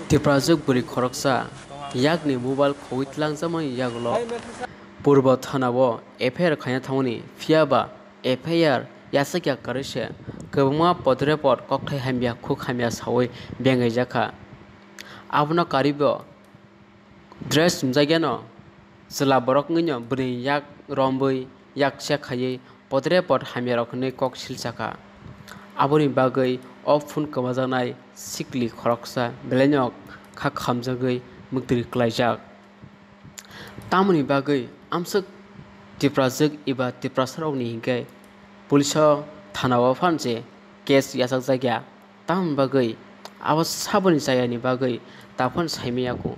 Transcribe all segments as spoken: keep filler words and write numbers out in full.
Tiprajwk bwrwi khoroksa yakni mobile khogwi tlangjakmani yagulo Purbo thanao F I R khaina thangmani, phiyaba F I R yachakya kwrwi se kwbangma podrepot kokthai hamya khuk hamya sawi bengaijakha. Abono karwibo dress chumjakyano chwla borok wngwino bwrwi yak rombwi yakcha khaiwi podrepot hamyarok hwnwi kok silsakha. Aboni bagwi o phone kwmajaknai sikli khoroksa belaino kha khamjagwi mwktwi klaijak. Tamoni bagwi amswk Tiprajwk eba Tiprasarokni hinkhe police o thanao phan se case yachakjakya. Tamoni bagwi abo saboni chayani bagwi taphano saimaya kho.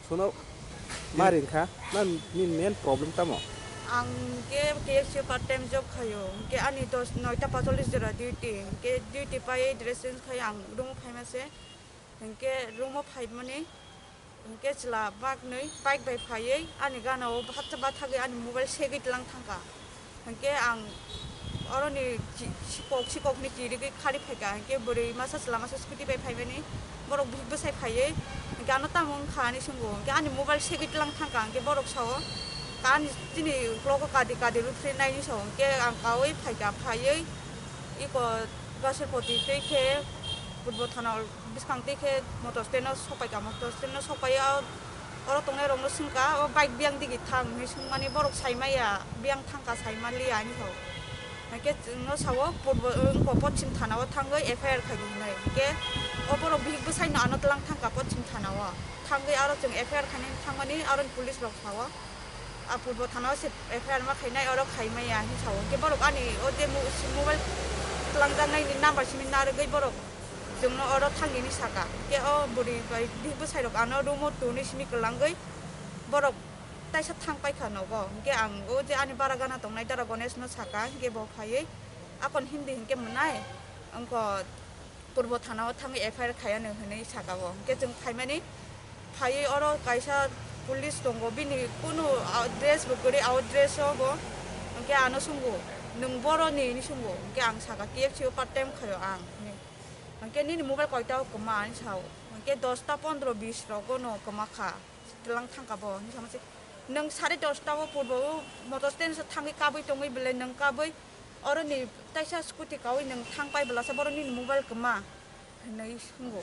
Sono ma ringkha, na ni main problem tamo? Ang ke K F C part time job khayo, ke ani dos, noita pacholis jora duty, ke duty pai dress change khai ang room o phaima se, ke room o phaimani, ke chwla baknwi bike bai phaiwi ani gana o hatsa bathagwi ani mobile segwi tlang thangkha. Hinkhe ang oroni chi-, sikok, sikokni chirigwi khari phaikha, hinkhe bwrwi masa chwla masa scooty bai phaimani, borok bihik bwsai phaiwi, hinkhe ano tamo wngkha hinwi swngo, hinkhe ani mobile segwi tlang thangkha, hinkhe borok sao, "Ka ani chini ukhlogo kadi kadi rw phre nai," hinwi sao, hinkhe ang kaui phaikha, phaiwi iko Gasirpoti tei khe Purbo thana bwskang tei khe motor stand o sokpaikha, motor stand o sokpaiwi o, oro tongnairokno swngkha, "O bike biyang digi thang?" hinwi swngmani borok saimaya, "Biyang thangkha, saimanliya," hinwi sao. Hinkhe chwngno sao, purbo, wngkha poschim thana o thangwi F I R khaidi hinwi. Hinkhe o borok bihik bwsaino ano tlang thangkha poschim thana o. Thangwi aro chwng F I R khainani thangmani aro police rok sao. A purbo thana o se F I R ma khainai, oro khaimaya hinwi sao. Hinkhe borok ani o je mo-, mobile twlangjaknaini number simi narwgwi borok chwngno oro thangini saka. Hinkhe o bwrwi bai bihik bwsairok ano room o tonwi simi kwlangwi borok taisa thang paikha nogo. Hinkhe ang o je ani bara gana tongnai dara Ganesh no saka, hinkhe bo phaiwi akon Hindi hinkhe mwnai, wngkha Purbo thana o thangwi F I R khaiya no hinwi saka bo. Hinkhe chwng phaimani phaiwi oro kaisa police tongo, bini kunu, ah, dress bo kwrwi, out dress o bo. Hinkhe ano swngo, "Nwng boroni?" hinwi swngo. Hinkhe ang saka, "K F C o part time khaio ang," hinwi. Hinkhe, "Nini mobile koita o kwma?" hinwi sao. Hinkhe, "Dosta pondro bis rogo no kwma kha, tlang thangkha bo," hinwi sama se. "Nwng sare dosta o purbo o motor stand se thangwi kabwi tongwi belai nwng kabwi oroni taisa scooty kaui nwng thang pai belasa borok nini mobile kwma?" hinwi swngo.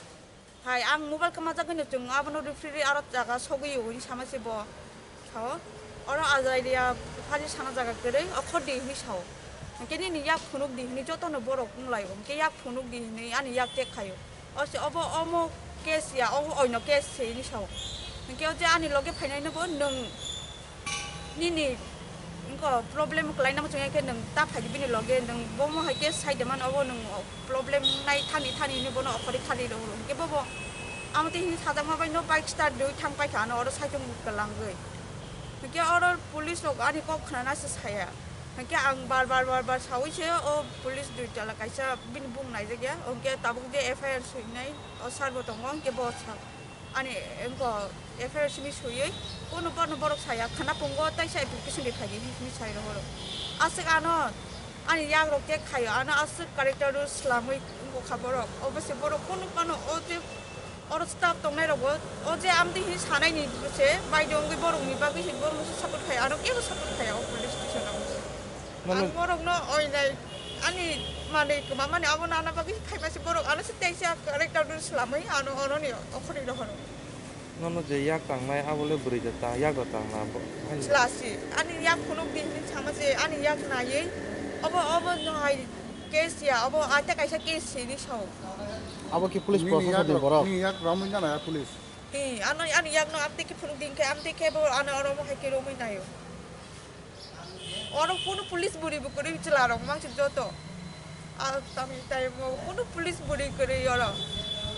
Hai ang mobile kwma jagwi no chwng abono referee aro jaga sogwi o hinwi sama se bo. Sao, oro Azailia phaji sana jaga kwrwi okhor di hinwi sao. Hinkhe nini yak phunuk di hinwi jotono borok wng lai o. Hinkhe yak phunuk di hinwi ani yak tek khaio. O se obo omo case ya, obo oino case se hinwi sao. Hinkhe o je ani loge phainai no bo nwng nini wngkha problem kwlai nang chwng khe nwng ta phai di bini loge, nwng bomo hai khe sai de mano, obo nwng problem nai thani thani hinwi bono okhorwi khali rw horo. Hinkhe bobo amo tei hinwi sajakma bai no bike start rwui thang paikha ano oro saitung kwlangwi. Hinkhe oro police rok ani kok khnana se saya. Hinkhe ang bar bar bar bar saui se o police dui tala kaisa bini bung naijakya. Hinkhe tabuk je F I R swinai o sir bo tongo, hinkhe bo sa ani wngkha F I R simi swiwi kunu bono borok saya khana pungo taisa application ri phaidi hinwi sai rohoro. Aswk ano ani yak rok khe khaio, ano aswk character rw swlamwi wngkha borok. Obo se borok kunu phano o je oro staff tongnai rogo o je amtwi hinwi sanai ni se baide wngwi borok ni bagwi se borok no se support khai, aro kebo support khai o police station o. Nono ang borok no oinai ani manwi kwma mani abo nana bagwi khai mase borok ano se teisa character no swlamwi ano oro ni okhorwi rohoro. Nono je yak tangnai abo le bwrwi da ta yak da tang na bo. Chwla si ani yak phunuk di hinwi sama se ani yak naiwi obo obo no hai case ya obo aita kaisa case se ni sao. Abo ki police nini proshashan yak ni rok, borok? Nini yak romwi nana ya police? Ee, ano ani yak no amtwi khe phunuk di hinkhe amtwi khe bo ano oro mo hai khe romwi naio. Oro kunu police bwrwi bo kwrwi chwla rok mangsi joto. A tamni time o kunu police bwrwi kwrwi oro.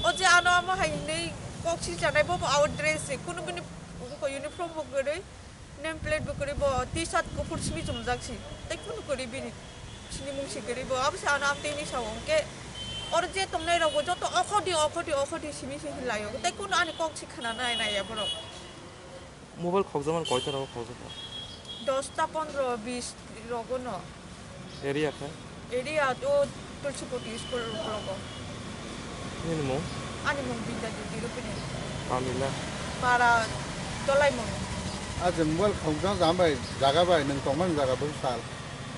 O je ano amo hai hinwi kok si chanai bo bo out dress se kunu bini uniform bo kwrwi. Name plate bo kwrwi bo T-shirt kuphur simi chumjak si. Tei kunu kwrwi bini sinimung si kwrwi bo abo se ano amtwi hinwi sao hwnkhe oro je tongnai rok bo joto okhordi okhordi okhordi simi se hinlai o tei kunu ani kok si khna nai nai ya borok. Mobile khokjakmani koita rogo khokjakha? Dosta pondro bis rogo no. Area khe? Area to Tulsipoti school ukologo. Nini mung? Ani mung Binda Jyoti Rupini. Pamila. Para Dolaimung. Aje mobile khongsa jam bai, jaga bai, nwng tongmani jaga bai sal.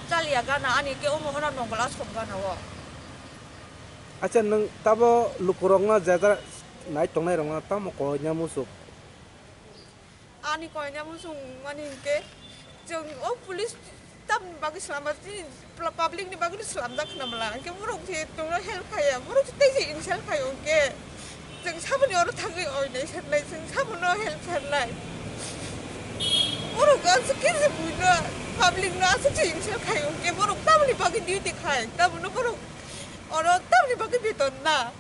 Chaliya gana ani ke omo hona nongla som gana o. Acha nwng tabo lukurokno jajak nai tongnai rokno tamo koina muchuk. Ani koina muchung mani hinkhe chwng o police tamni bagwi swlamba chini pla-, public ni bagwi swlamjak khna mala hinkhe borok je chwngno help khaiya borok tei se insult khaio hinkhe chwng saboni oro thangwi oinai sanlai chwng sabono help sanlai borok aswk khe se buino public no aswk se insult khaio hinkhe borok tamoni bagwi duty khai tamono borok oro tamoni bagwi beton na.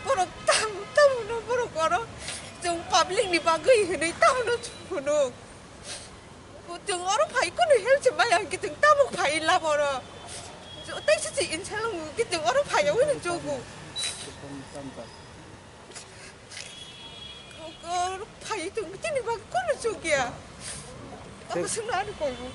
Borok tam, tamono borok oro chwng public ni bagwi hinwi tamono phunuk. Chwng oro phai kunu help se maya hwnkhe chwng tamo phai lab oro. Tei se se insalo hwnkhe chwng oro phai wngwi chugo. Oro phai chwng chini bagwi kunu chukya. Abo swngna ani koibo.